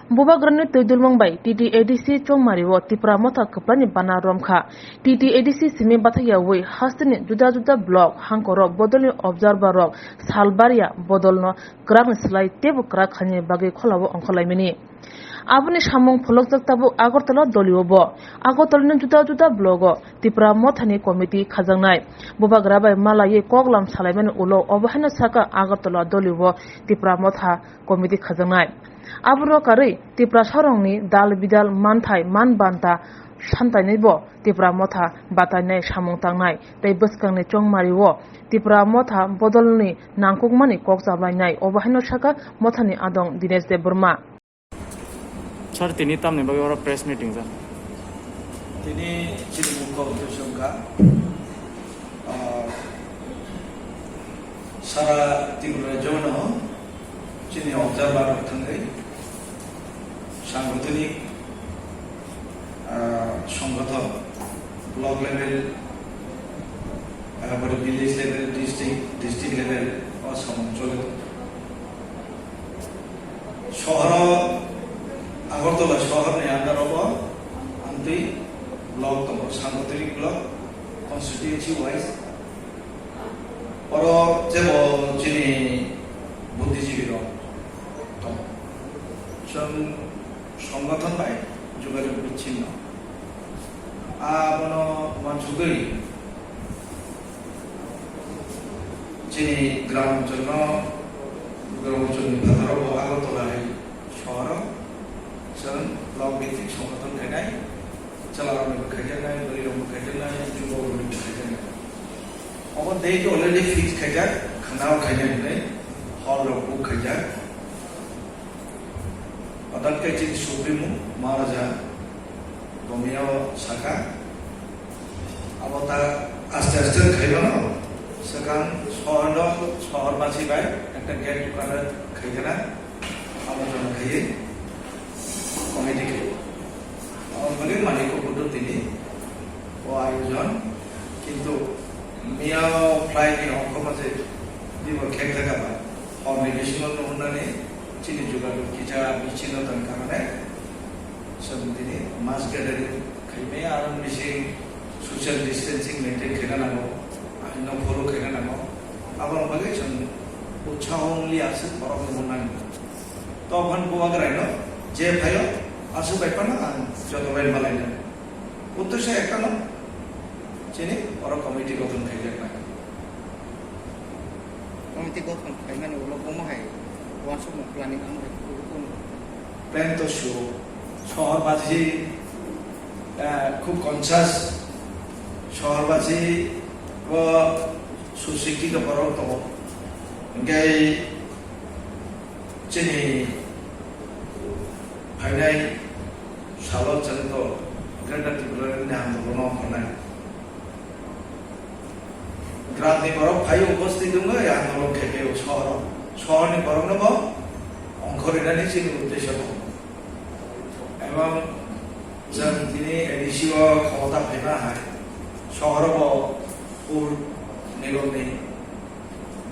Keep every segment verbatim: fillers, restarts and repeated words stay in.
Bubagrani twi dulmung bai T T A D C chongmari o Tipra Motha kwplani bana romkha. T T A D C simi bathakyawi hasteni juda juda block hangkoro bodolni observer rok salbaria bodolno kwrakni slai teibo kwrak khaina bagwi kholao ongkhorlaimani. Aboni samung pholokjak tabuk Agartala dolio bo. Agartalani juda juda blogo Tipra Mothani committee khajaknai. Bubagra bai malaiwi koklam salaimani ulo obo haino saka Agartala dolio Tipra Motha committee khajaknai. Abono karwi Tiprasarokni dal bidal manthai man banta santainaibo Tipra Motha batainai samung tangnai tei bwskangni chongmario Tipra Motha bodolni nangkukmani kok chablainai obo haino saka Mothani adong Dinesh Debbarma. Sir, tini tamni bagwi oro press meeting, sir? Tini chini mukha uddesho wngkha, ah, sara Tripura rajyono chini observer rok thangwi sangothoni, ah, songgothon, block level, ah, pore village level, district, district level o samung choli tongo. Sohoro, Agartala sohorni under o bo amtwi block tongo, sangothoni block, constituency wise. Oro jebo chini buddhijibi rok tongo. Chwng songgothon bai jogajog bichinno. Abono uansugwi chini gram oncholno, gram oncholni phataro bo Agartala hai sohoro chwng block bhitik songgothon khainai, chwlarokni bo khaijaknai, bwrwirokni bo khaijaknai, jubokrokni bo khaijaknai. Obo date already fix khaijak, khwnao khainai hinwi hall rok book khaijak. Odat khe chini Supremo Maharaja Gomeo saka, abo ta aste aste khaimano, swkang sohor, sohor basi bai ekta get together khaikhe na, abo jono khaiwi committee khaio. Abo bagwi manwi kubudo tini o ayojon, kintu miya flight ni ongkho maje dibo khek thaka ba, horni bisingo no hwnani chini jogajog kisa bichinno tong karone chwng tini mass gathering khaimaya, aro bising social distancing maintain khaina nango, aino follow khaina nango. Aboni bagwi chwng utsaho wngli aswk borokno hwnani. Tokhan bubagraino je phaio aswk bai phano ang joto bai malaina. Uddesho ektano chini oro committee gothon khaijaknai. Committee gothon khaimani ulo bomo hai uansukmung planning wngmani kubui kunu. Plan to sio, sohorbaji, eh, khub conscious, sohorbaji o susikkito borok tongo. Hingke chini phainai salo chwng to Greater Tipraland ni andolon o ongkhornai. Gramni borok phai uposthit wngwi andolon khe khe o sohor, sohorni borokno bo ongkhornani chini uddesho tongo. Ebong chwng tini A D C o khoroksa phaima hai sohoro bo pur nigomni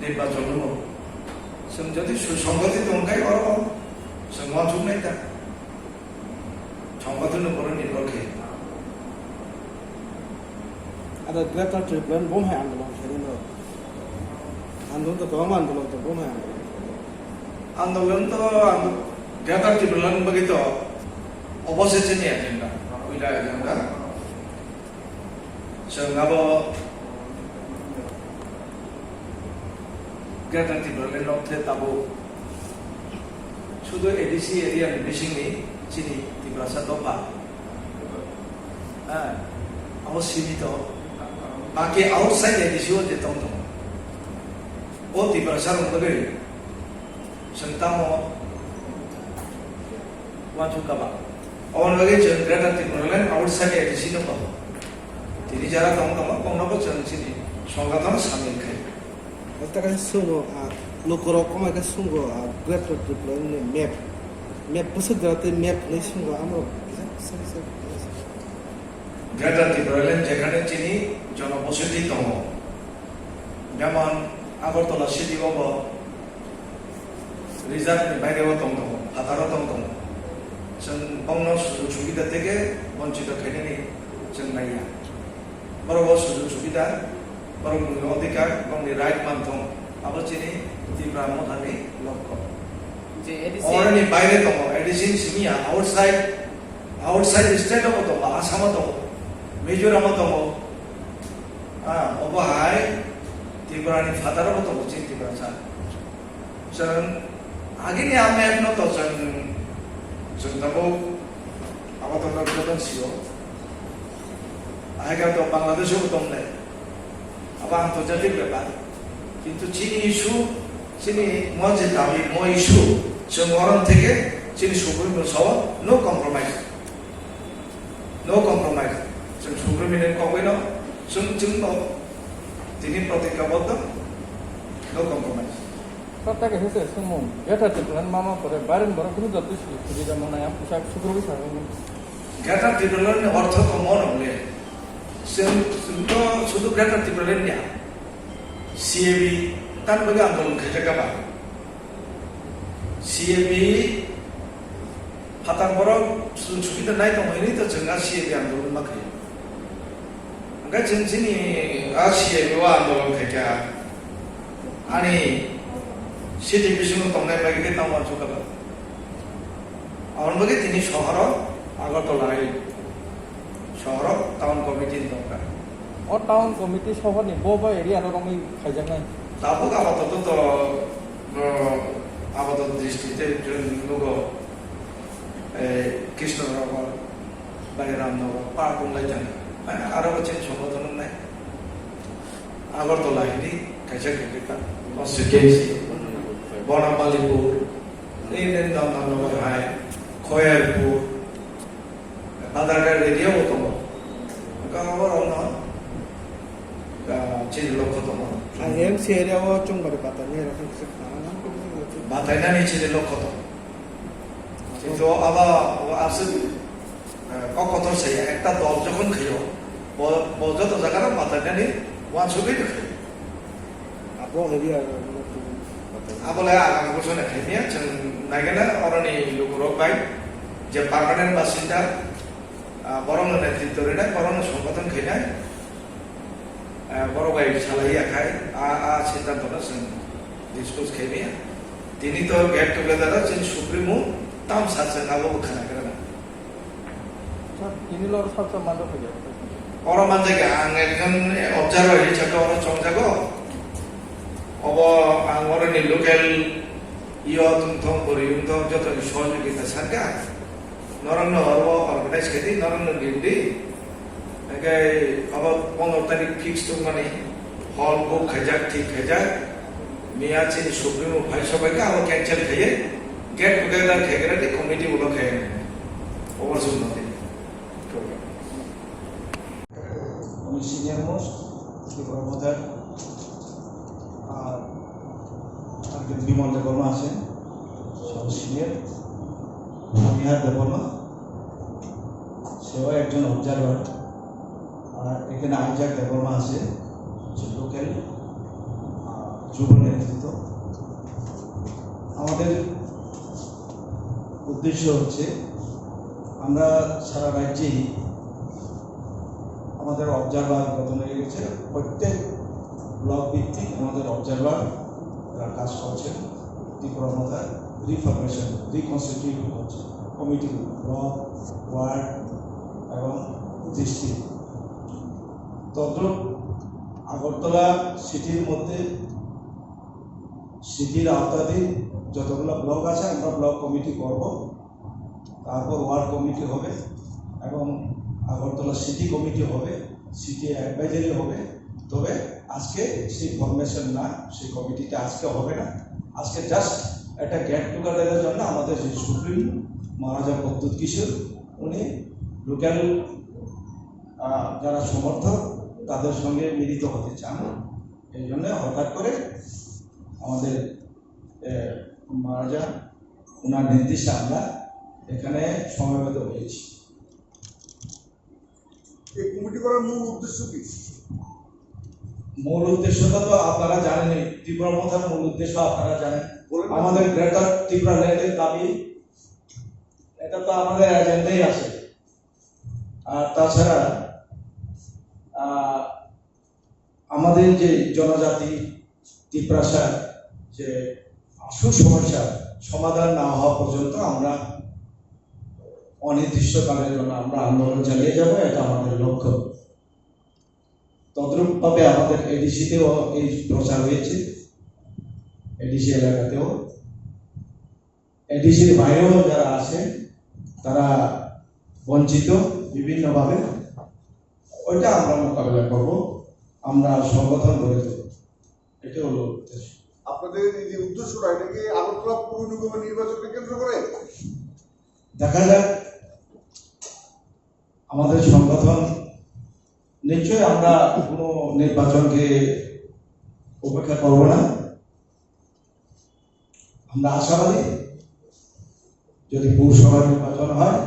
nirbachon wngkha. Chwng jodi susonggothit wngkha oro chwng uansuknai ta. Songgothon ni upor o nirbhor khe. Ada Greater Tipraland bo hai andolon khainai no. Andolon to kwbangma andolon to bo hai andolon. Andolon to ando-, Greater Tipraland bagwi to obo se chini agenda. Puila agenda. Chwng abo Greater Tipraland rok the tabuk sudu A D C area ni bisingni chini Tiprasa dopha. Ha, abo simi to. Baki outside A D C o je tong tongo. O Tiprasa rok bagwi Chwng tamo uansuk kha ba? Oboni bagwi chwng Greater Tipraland outside A D C no ba. Tini jara tong tongma, bongno bo chwng chini songkha tong samil khai. Ota kaisa sungo, ah, lukurok omo khe sungo, ah, Greater Tipraland ni map. Map bwswk jora tei map hinwi sungo, amo kisa, kisa, kisa. Greater Tipraland jekhane chini jonobosothi tongo. Jemon Agartala city o bo reserve ni baire o tong tongo, phataro tong tongo. Chwng bongno sujog subida theke bonchito khainani chwng naiya. Borok o sujog subida, borok ni odhikar, borok ni right manthong, abo chini Tipra Motha ni lokho. Je A D C Oroni baire tongo, A D C ni simi ya, outside, outside state o tongo, Assam o tongo, Mizoram o tongo. Ah, obo hai Tripura ni phataro bo tongo chini Tiprasa. Chwng agini amyakno to chwng, chwng tabuk abo to joto sio. Ahai khe to Bangladesh o tongnai. Abo antorjatik bepar. Kintu chini issue, chini mo je dabi, mo issue, chwng oron theke chini Supreme Court sao no compromise. No compromise. Chwng Supreme Court ni kok bai no, chwng, chwng no tini protikya boddo, no compromise. Sir, ta kaisa se swngmung, Greater Tipraland mama pore Bairen borok kunu joto si suri jamo nai, ang pusa sukro wi sa. Greater Tipraland ni ortho ko mo rok le. Chwng, chwng to sudu Greater Tipraland ya. C A B tan bagwi andolon khaijak ba. C A B phatar borok chwng sugita nai tong hini to chwng a C A B andolon ma khaio. Hwnkhe chwng chini a C A B o andolon khaikha ani city bisingo tongnai bagwi khe tamo wansukha ba. Aboni bagwi tini sohoro Agartala hai sohoro town committee ni tongkha. O town committee sohorni bo bo area no romwi khaijaknai. Tabuk apatot to, uh, apatot district tei nugo, eh, Krishnanagar, Bairamnagar, pa tonglai thangkha. Mane aro bo chini songothon wngnai. Agartala hini kaisa khe khe ta constituency, Bonamalipur, Indian Nandanagar hai, Khoyerpur, Badarghat area o tongo. Hwnkhe abo rokno, ah, chini lokho tongo. I M C area o Chongbari Patani area khe kisa kha. Batainani chini lokho tongo. Kintu abo, abo aswk, eh, kok kotor se ekta dol jokhon khaio, bo, bo joto jaga rok Batainani wansugwi khaio. Abo area. Abo le ang, ang bosong khaimya, chwng naigana oroni lukurok bai je permanent basinda, ah, borokno netritw rinai, borokno songgothon khainai, ah, borok bai salai ya khai, a, a siddhanto no chwng discuss khaimya. Tini to get together o chini Supremo tamsa chwng abo bo khana gra na. Sir, tini lor sir sir manjak khaikha. Oro manjak kha, ang ekjon observer hisabe oro chongjago. Obo ang oroni local yo tongthok, bwrwi wngthok, jotoni sohojogita sakha. Norokno oro organize khaidi, norokno limdi. Hingke abo pondro tarik fix tongmani, hall book khaijak, thik khaijak. Miya chini Supremo phai sobai kha, abo cancel khaiye, get together khaigrani committee ulo khaiya. Over soon nothing. উনি senior most, Tripura মথার। আর একজন বিমল দেববর্মা আছেন, সেও সিনিয়র। মণিহার দেববর্মা, সেও একজন অবজারভার। আর এখানে আইজাক দেববর্মা আছে, হচ্ছে লোকাল, আহ, যুব নেতৃত্ব। আমাদের উদ্দেশ্য হচ্ছে আমরা সারা রাজ্যেই আমাদের অবজারভার গঠন হয়ে গেছে। প্রত্যেক ব্লক ভিত্তিক আমাদের অবজারভার তারা কাজ করছেন। ত্রিপুরা মথার রিফরমেশন, রিকনস্টিটিউট হচ্ছে কমিটি, ব্লক, ওয়ার্ড এবং ডিস্ট্রিক্ট। তদ্রূপ আগরতলা সিটির মধ্যে, সিটির আওতাধীন যতগুলো ব্লক আছে, আমরা ব্লক কমিটি করব। তারপর ওয়ার্ড কমিটি হবে এবং আগরতলা সিটি কমিটি হবে, সিটি অ্যাডভাইজারি হবে। তবে আজকে সেই ফরমেশন না, সেই কমিটিটা আজকে হবে না। আজকে জাস্ট একটা গেট টুগেদারের জন্য আমাদের যে সুপ্রিম মহারাজা প্রদ্যুৎ কিশোর, উনি লোকাল, আহ, যারা সমর্থক, তাদের সঙ্গে মিলিত হতে চান। এই জন্য হঠাৎ করে আমাদের, এ, মহারাজা, ওনার নির্দেশে আমরা এখানে সমবেত হয়েছি। এই কমিটি করার মূল উদ্দেশ্য কি? মূল উদ্দেশ্যটা তো আপনারা জানেনই, ত্রিপুরা মথার মূল উদ্দেশ্য আপনারা জানেন। বলেন না। আমাদের গ্রেটার ত্রিপুরা ল্যান্ডের দাবি এটা তো আমাদের এজেন্ডাই আছে। আর তাছাড়া, আহ, আমাদের যে জনজাতি তিপ্রাসার যে আসল সমস্যা সমাধান না হওয়া পর্যন্ত আমরা অনির্দিষ্টকালের জন্য আমরা আন্দোলন চালিয়ে যাব, এটা আমাদের লক্ষ্য। তদ্রূপভাবে আমাদের এডিসিতেও এই প্রচার হয়েছে, এডিসি এলাকাতেও। এডিসির বাইরেও যারা আছেন, তারা বঞ্চিত বিভিন্নভাবে, ওইটা আমরা মোকাবেলা করব। আমরা সংগঠন গড়ে তুলব, এটা হলো উদ্দেশ্য। আপনাদের এই যে উদ্দেশ্যটা, এটা কি আগরতলা পৌর নিগমের নির্বাচনকে কেন্দ্র করে? দেখা যাক, আমাদের সংগঠন নিশ্চয়ই আমরা কোনো নির্বাচনকে উপেক্ষা করব না। আমরা আশাবাদী, যদি পৌরসভা নির্বাচন হয়,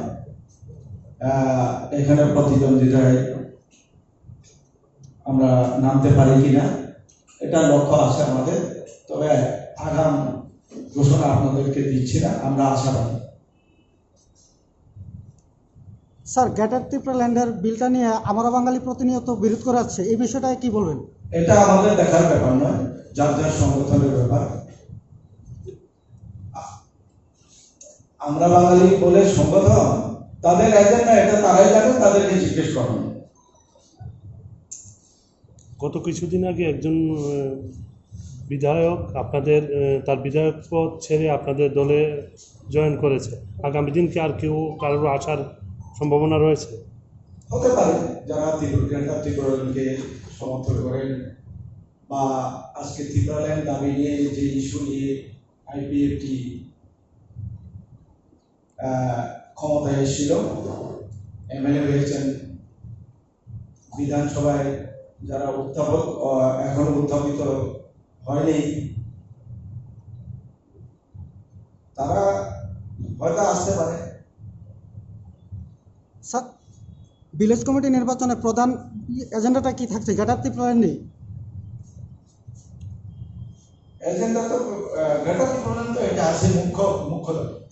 আহ, এখানে প্রতিদ্বন্দ্বিতায় আমরা নামতে পারি কিনা, এটা লক্ষ্য আছে আমাদের। তবে আগাম ঘোষণা আপনাদেরকে দিচ্ছি না, আমরা আশাবাদী। স্যার, গ্রেটার ত্রিপুরা ল্যান্ডের বিলটা নিয়ে আমরা বাঙালি প্রতিনিয়ত বিরোধ করে আসছে, এই বিষয়টায় কি বলবেন? এটা আমাদের দেখার ব্যাপার নয়, যার যার সংগঠনের ব্যাপার। আমরা বাঙালি বলে সংগঠন, তাদের এজেন্ডা এটা তারাই জানে, তাদেরকে জিজ্ঞেস করুন। গত কিছুদিন আগে একজন, আহ, বিধায়ক আপনাদের, আহ, তার বিধায়ক পদ ছেড়ে আপনাদের দলে জয়েন করেছে। আগামী দিন কি আর কেউ কারোর আসার সম্ভাবনা রয়েছে? হতে পারে, যারা ত্রিপুরা, গ্রেটার ত্রিপুরাল্যান্ডকে সমর্থন করেন বা আজকে ত্রিপুরাল্যান্ড দাবি নিয়ে যে ইস্যু নিয়ে আইপিএফটি, আহ, ক্ষমতায় এসেছিল, এমএলএ হয়েছেন, বিধানসভায় যারা উত্থাপক, আহ, এখনো উত্থাপিত হয়নি, তারা হয়তো আসতে পারে। স্যার, ভিলেজ কমিটি নির্বাচনে প্রধান এজেন্ডাটা কি থাকছে? গ্রেটার ত্রিপুরাল্যান্ড নিয়ে? এজেন্ডা তো, আহ, গ্রেটার ত্রিপুরাল্যান্ড তো এটা আছে মুখ্য, মুখ্য দাবি।